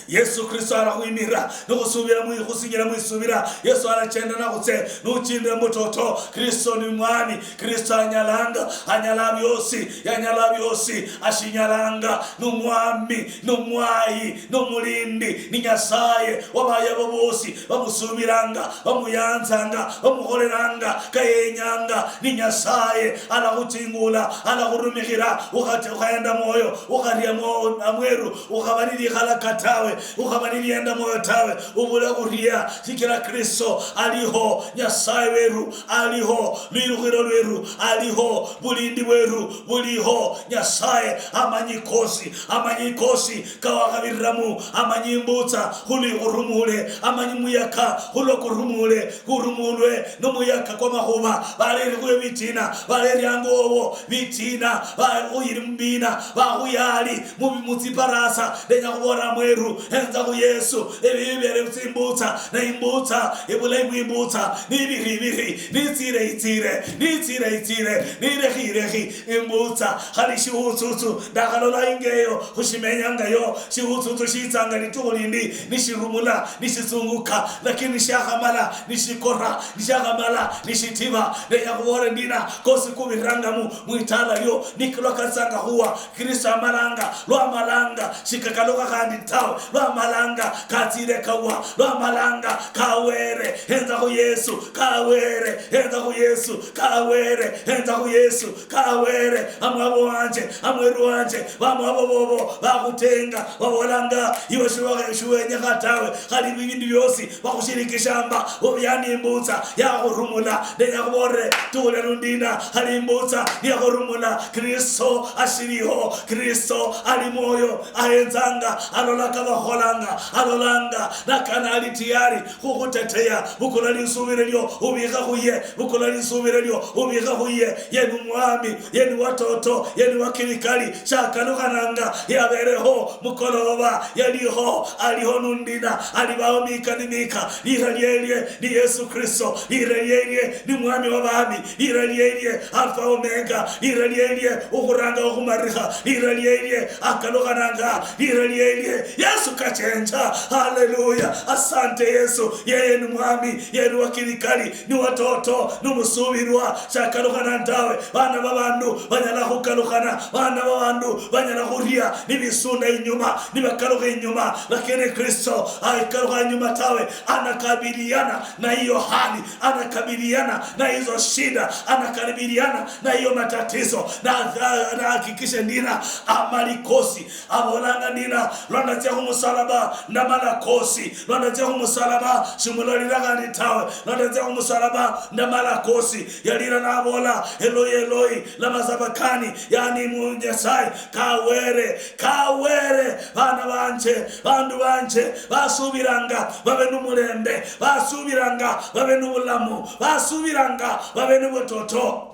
Yesu Kristo arakhwimirira, nukhusubira mwi-, khusinjila mwisubila. Yesu arachenda nakhutse, nuchindira mutoto. Kristo ni mwami, Kristo anyalanga, anyala biosi, yanyala biosi, ashinyalanga, numwami, numwayi, numulindi, ni Nyasaye wabayabo bosi bamusubiranga, bamuyanzanga, bamukholelanga kayenyanga. Ni Nyasaye alakhuchingula, alakhurumikhira, ukhati-, ukhaenda mwoyo, ukharia mwo-, amweru, ukhaba ni likhalaka tawe, ukhaba ni lienda mwoyo tawe, ubule khuria, shichira Kristo aliho, Nyasaye weru aliho, lwirukhiro lweru aliho, bulindi bweru buliho. Nyasaye amanyi kosi, amanyi kosi kawakhabiriramu, amanyi imbutsa khuli khurumule, amanyi muyaka khulwa kurumule, kurumulwe numuyaka kwa makhuba. Bareri khwe bitina, bareri ango wowo bitina, bakhuyiri mubina, bakhuyali mu, mu tsiparasa. Ndenya khubola mweru, Henza khu Yesu, ebibi bibere tsimbutsa, ne imbutsa, ebulayi bwimbutsa, nibiri ibiri, nitsire itsire, nitsire itsire, nirekhi irekhi, imbutsa, khali shihutsutsu, ndakhalola ingeyo, khushimenyangayo, shihutsutsu shitsanga litukhu lindi, nishirumula, nishitsunguka, lakini nishiakhamala, nishikora, nishiakhamala, nishitiba, nenya khubola ndina, kosi kubirangamu, mwitala lio, nikilwa katsanga khuwa, Kristo amalanga, lwamalanga, shikakalukha khandi tawe, lwamalanga, katsire kawa, lwamalanga, kawere, henza khu Yesu, kawere, henza khu Yesu, kawere, henza khu Yesu, kawere, amwabo wanje, amweru wanje, bamwabo bobo, bakhutenga, babolanga, iwe shiwa-, shiwenyekha tawe, khali bibindu biosi, bakhushirikishamba, obiani imbutsa, yakhurumula, ndenya khubolere, tuule lundina, khali imbutsa, niyakhurumula, Kristo ashiriho, Kristo ali mwoyo, ahenzanga, alolaka bakholanga, alolanga, nakana ali tiyari, khukhutetea, bukula lisubiro lio, ubikhe khuye, bukula lisubiro lio, ubikhe khuye, ye ni mwami, ye ni watoto, ye ni wakirikali, shakalukhananga, yabereho, mukoloba, yaliho, aliho nundina, alibaho mika ni mika, lira lielie, ni Yesu Kristo, lira lielie, ni mwami wa bami, lira lielie, Alfa Omega, lira lielie, ukhuranga ukhumarikha, lira lielie, akalukhananga, lira lielie, Yesu kachenja, haleluya, asante Yesu, yeye ni mwami, yeye ni wakirikali, ni watoto, ni musubirwa, shakalukhana tawe, bana babandu, banyala khukalukhana, bana babandu, banyala khuria, nibisunda inyuma, nibakalukha inyuma, lakini Kristo, aikalukha inyuma tawe, anakabiliana na hiyo hali, anakabiliana na hizo shida, anakabiliana na hiyo matatizo, na, na, na hakikishe ndina amali kosi. Abolanga ndina, lwa ndatsia khumusalaba, ndamala kosi. Lwa ndatsia khumusalaba, shimulolila khandi tawe. Lwa ndatsia khumusalaba, ndamala kosi. Yalira nabola, "Eloi, Eloi, lama sabakani?" Yani mu Nyasaye, "Kawere, Kawere, bana banje, bandu banje, basubiranga babe numulembe, basubiranga babe nobulamu, basubiranga babe nobutoto."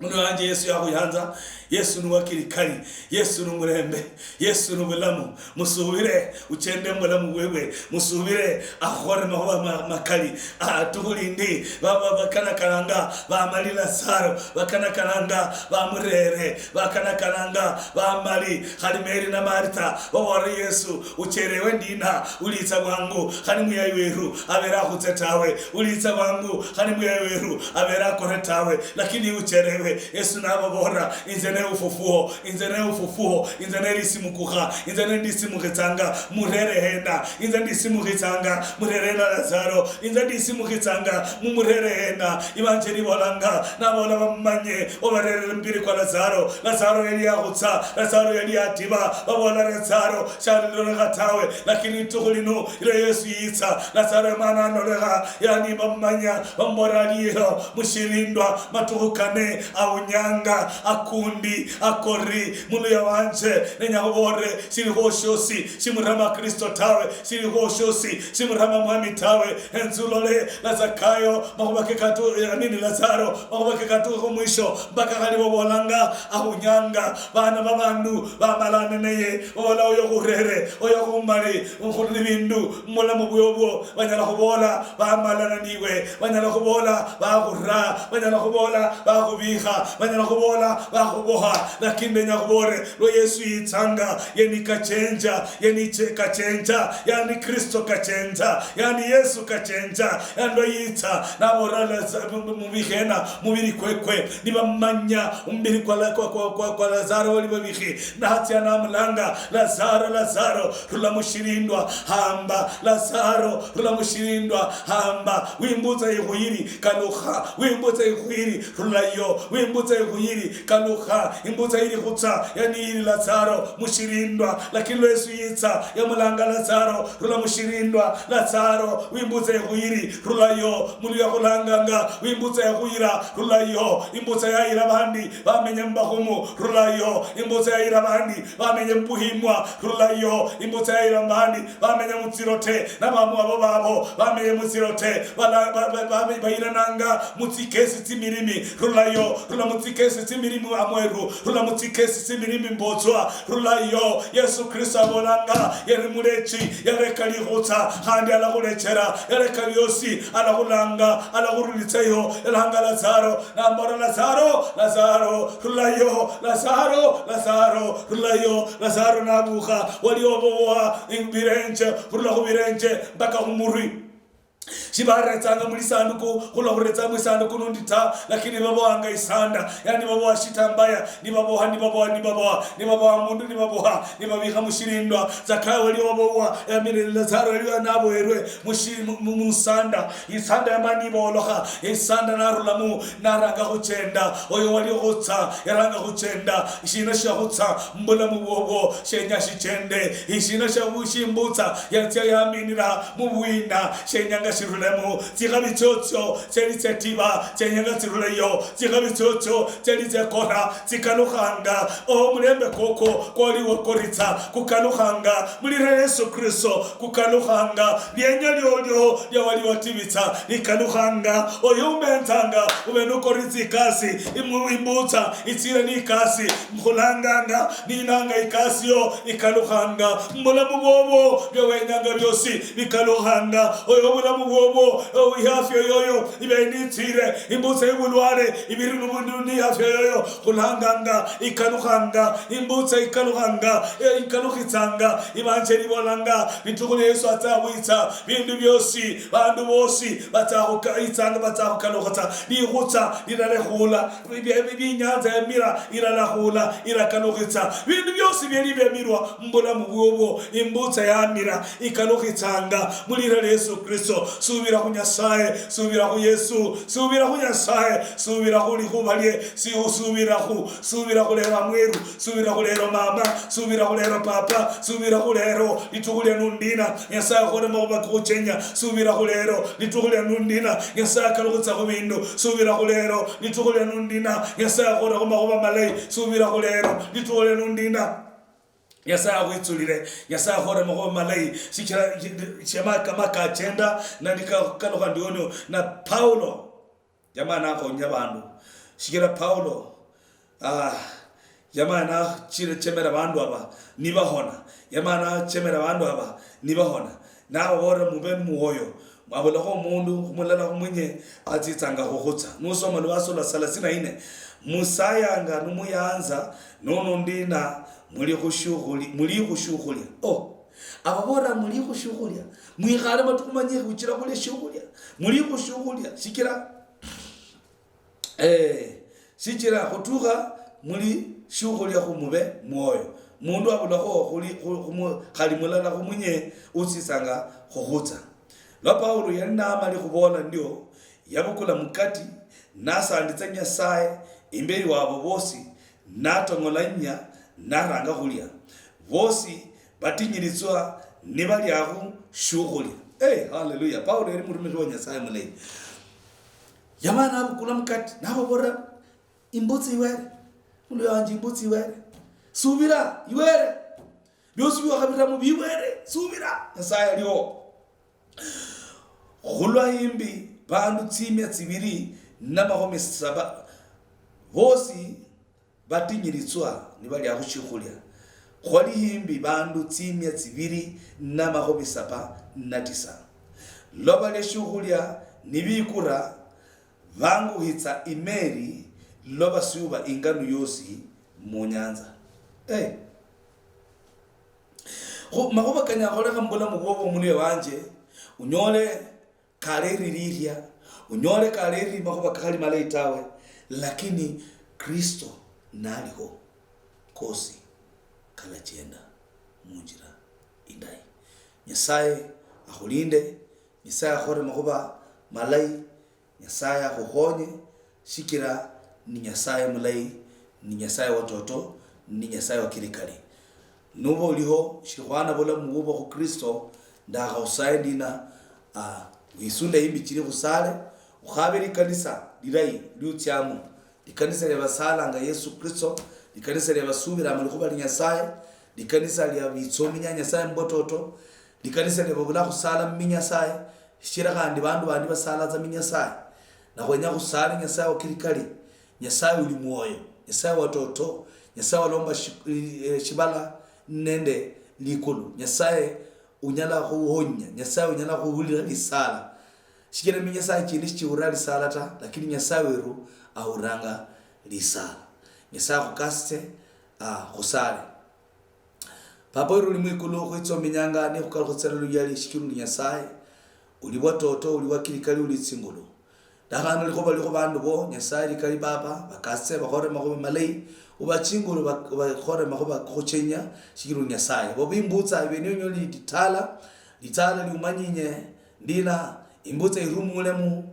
Mundu wanje, Yesu yakhuyanza, Yesu ni wakirikali, Yesu ni mulembe, Yesu ni bulamu. Musubire, uchende mubulamu bwebwe. Musubire, akhukholere makhuba ma-, makali. Ah, tukhulindi, ba-, ba-, bakanakananga, bamali Lazaro, bakanakananga, bamurere, bakanakananga, bamali, khali Mary na Martha, babolere Yesu, "Ucherewe ndina, ulitsa bwangu, khani muyayi weru abere akhutse tawe. Ulitsa bwangu, khani muyayi weru abere akore tawe, lakini ucherewe." Yesu nababolera, "Inze ne ufufuo, inze ne ufufuo, inze ne lisimukukha, inze ne ndisimukhitsanga, murere hena, inze ndisimukhitsanga, murere hena Lazaro, inze ndisimukhitsanga, mumurere hena." Ivanjeli ibolanga, nabola bamumanye, obarerere mubiri kwa Lazaro. Lazaro yali yakhutsa, Lazaro yali yatiba, babola Lazaro shalilolekha tawe, lakini litukhu lino, ila Yesu yitsa, Lazaro yamana anolekha, yani bamumanya, bamubora aliho, mushilindwa, matukhu kane, aunyanga, akundi, akori, muluya wanje, nenya khubolere, shiliho shiosi, shimurama Kristo tawe, shiliho shiosi, shimurama Mwami tawe, enzi ulole, la Zakayo, makhuba ke katu-, eh, nini, Lazaro, makhuba ke katuha khumwisho, mpaka khali babolanga, ahunyanga, bana babandu, bamalane naye, babola, "Oyo khurere, oyo khumali, khuli bindu, mulamu bwobwo." Banyala khubola, "Bamalana niwe." Banyala khubola, "Bakhura." Banyala khubola, "Bakhubikha." Banyala khubola, "Bakhuboha." Lakini ndenya khubolere, lwa Yesu yitsanga, ye ni kachenja, ye ni che-, kachenja, yani Kristo kachenja, yani Yesu kachenja, yani lwa yitsa, nabola, "Laza-, mu-, mu-, mubikhena mubiri kwekwe." Nibamanya omubiri kwa, La-, kwa, kwa, kwa, kwa Lazaro wali babikhi, natsia namulanga, "Lazaro, Lazaro, rula mushilindwa, hamba, Lazaro, rula mushilindwa, hamba, wimbutsa ikhuyiri, kalukha, wimbutsa ikhuyiri, rulayo, wimbutsa ikhuyiri, kalukha, imbutsa iri khutsa, yani iri Lazaro, mushilindwa." Lakini lwa Yesu yitsa, yamulanga, "Lazaro, rula mushilindwa, Lazaro, wimbutsa ikhuyiri, rulayo." Muluya khulanganga, "Wimbutsa ikhuyira, rulayo." Imbutsa yayira bandi, bamenya mubakhumu, rulayo. Imbutsa yayira bandi, bamenye mubuhimwa, rulayo. Imbutsa yayira mbandi, bamenye mutsirote, nabamu abo babo, bamenye mutsirote, bala-, ba-, ba-, ba-, bayirananga mutsikesi tsimirimi, rulayo. Rula mutsikesi tsimilimi amweru, rula mutsikesi tsimilimi mbotswa, rulayo. Yesu Kristo abolanga, yari mulechi, yareka likhutsa, khandi alakhulechera, yareka biosi, alakhulanga, alakhurulitsayo, yalanga Lazaro, nambola, "Lazaro, Lazaro, rulayo, Lazaro, Lazaro, rulayo." Lazaro nabukha, wali obowa birenje, khurula khubirenje mpaka khumurwi. Shibaretsanga mulisanduku, khulwa khuretsa mwisanduku nundi ta, lakini nibabohanga isanda, yani nibaboha shitambaya, nibaboha, nibaboha, nibaboha, nibaboha mundu, nibaboha, nibabikha mushilindwa. Zakayo wali wabowa, yamile Lazaro yali naboherwe mushi-, mu-, mu-, musanda. Isanda yamani ibolokha, isanda narulamu, naranga khuchenda. Oyo wali okhutsa, yaranga khuchenda. Shina shiakhutsa mubulamu bwobwo? Shenya shichende. Ishina shiakhushimbutsa yatsia yaminira mubwina? Shenyanga shirulemo. Tsikhabi tsiotsio tsiali tsiatiba, tsenyanga tsiruleyo. Tsikhabi tsiotsio tsiali tsiakora tsikalukhanga. Omulembe koko kwali wakoritsa kukalukhanga. Mulira Yesu Kristo kukalukhanga. Lienya liolio lia wali watibitsa likalukhanga. Oyo umenzanga ube nukori tsikasi, imu-, imbutsa itsire nikasi, nkhulanganga ninanga ikasi yo ikalukhanga. Mubulamu bwobo bia wenyanga biosi bikalukhanga. Oyo obulamu bwobo, o, iafya yoyo ibe nitsire, imbutsa ibulwale ibiri nubu-, ni afya yoyo, khulanganga ikalukhanga, imbutsa ikalukhanga, e, ikalukhitsanga. Ivanjeli ibolanga litukhu lia Yesu atsa khwitsa, vindu viosi, vandu vosi vatsa khuka-, itsanga vatsa khukalukhitsa. Likhutsa lilalekhula, vi-, vi-, vi-, inyanza yamira ilalakhula, ilakalukhitsa. Vindu viosi viali vyamirwa mubulamu bwobwo, imbutsa yamira ikalukhitsanga mulira lia Yesu Kristo. Subira khu Nyasaye, subira khu Yesu, subira khu Nyasaye, subira khu likhuba lie, si usubira khu, subira khulera mweru, subira khulero mama, subira khulero papa, subira khulero litukhu lia nundina. Nyasaye akhore makhuba kokhuchenya, subira khulero litukhu lia nundina. Nyasaye akalukhitsa khu bindu, subira khulero litukhu lia nundina. Nyasaye akhorekho makhuba malayi, subira khulero litukhu lia nundina. Nyasaye akhwitsulire, Nyasaye akhore makhuba malayi, shichira shi-, shama-, kama kachenda, nani ka-, kalukha ndiono, na Paulo. Jamaa nakhonya bandu. Shichira Paulo, ah, jamaa nachemera bandu aba nibahona. Jamaa nachemera bandu aba nibahona. Nababolera mube muoyo. Abulakho omundu khumulala khumunye atsitsanga khukhutsa. Nusoma lwaso lwa thelathini na nne, musayanga nimuyanza, nono ndina muli khushiukhulia, muli khushiukhulia. Oh, ababolera muli khushiukhulia. Mwikhale matukhu manyikhi khuchira khulia shiukhulia. Muli khushiukhulia. Shichira Eh, shichira khutukha muli shiukhulia khu mube mwoyo. Mundu abulakho khuli, khu, khu mu-, khali mulala khumunye utsitsanga khukhutsa. Lwa Paulo yali namali khubola ndio, yabukula mukati, nasanditsa Nyasaye imbeli wabo bosi, natong'olanya, naranga khulia. Bosi batinyiritswa nibaliakhu shiukhulia. Hey, hallelujah. Paulo yali murumishi wa Nyasaye mulayi. Yamala nabukula mukati, nababolera, "Imbutsi iwere. Muluya wanje, imbutsi iwere. Subira, iwere. Biosi biwakhabiramo biwere. Subira. Nyasaye aliho." Khulwa imbi, bandu tsimia tsibiri namakhumi saba bosi batinyiritswa nibalia khushiokhulia. Khwali himbi bandu tsimia tsibiri namakhumi saba na tisa. Lwa balia shiokhulia nibikura, banguhitsa imeli, lwa basiuba inganu yosi munyanza. Eh. Khu-, makhuba kanyala kholekha mubulamu bwobo, omuluya wanje, unyole kaleri lilia, unyole kaleri makhuba kakhali malayi tawe, lakini Kristo naliho, kosi kalachenda munjira indayi. Nyasaye akhulinde, Nyasaye akhole makhuba malayi, Nyasaye akhukhonye, shichira ni Nyasaye mulayi, ni Nyasaye watoto, ni Nyasaye wa kirikali. Nuba oliho, shikhwana bulamu bubwo khu Kristo, ndakhahusaye ndina, ah, wisule imbi chili khusale, ukhabe likanisa lilayi liutsiamo, likanisa lia basalanga Yesu Kristo, likanisa lia basubiranga likhuba lia Nyasaye, likanisa lia bitsominya Nyasaye mubototo, likanisa lia babula khusala mu minyasaye, shichira khandi bandu bandi basala tsa minyasaye. Nakhwenya khusale Nyasaye wa kirikali, Nyasaye uli mwoyo, Nyasaye watoto, Nyasaye walomba shi- eh, shibala nende likulu, Nyasaye unyala khuhonya, Nyasaye unyala khuhulira lisala. Shichira mi Nyasaye chindi shichiulira lisala ta, lakini Nyasaye weru ahuliranga lisala. Nyasaye akhukasitse, ah, khusale. Papa weru uli mwikulu, khwitsa omenyanga nikhukalukhutsira luyali shichira uli Nyasaye, uli watoto, uli wakirikali, uli tsingulu. Ndakhana likhuba likhu bandu bo, Nyasaye likali Baba, bakasitse bakhole makhuba malayi, ubachingulu bak- bakhole makhuba khuchenya, shichira uli Nyasaye. Bo bimbutsa ibe nionyoli litala, litala liumanyinye, ndina, imbutsa irumulemu,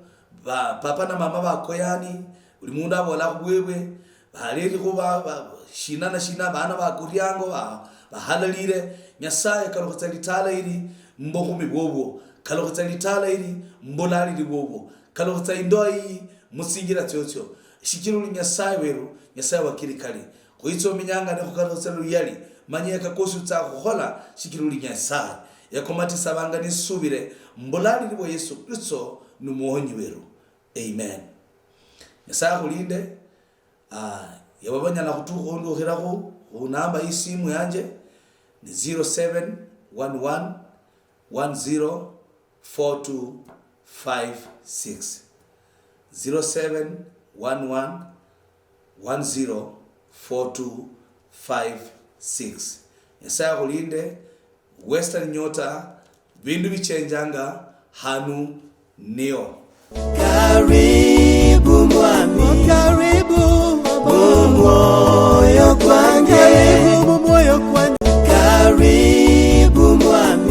ba- papa na mama bakoyani, buli mundu abola khubwebwe, baleri khuba ba- shina na shina, bana bakuriango, ba- bahalalire. Nyasaye, kalukhitsa litala ili mbukhumi bwobwo, kalukhitsa litala ili mbulaliri bwobwo, kalukhitsa indoa iyi mutsinjira tsiotsio, shichira uli Nyasaye weru, Nyasaye wakirikali. Khwitsa omenyanga nikhukalukhitsa luyali, manya yaka kosi utsa khukhola, shichira uli Nyasaye. Yako matisabanga nisubire mbulaliri bwa Yesu Kristo ni muhonyi weru. Amen. Nyasaye akhulinde. Ah, yaba banyala khutukha khundukhirakhwo khunamba yisimu yanje ni zero seven one one one zero four two five six. Zero seven one one one zero four two five six. Nyasaye akhulinde. Western Nyota, bindu bichenjanga hanu nio. Karibu mwami, karibu mumwoyo kwange. Karibu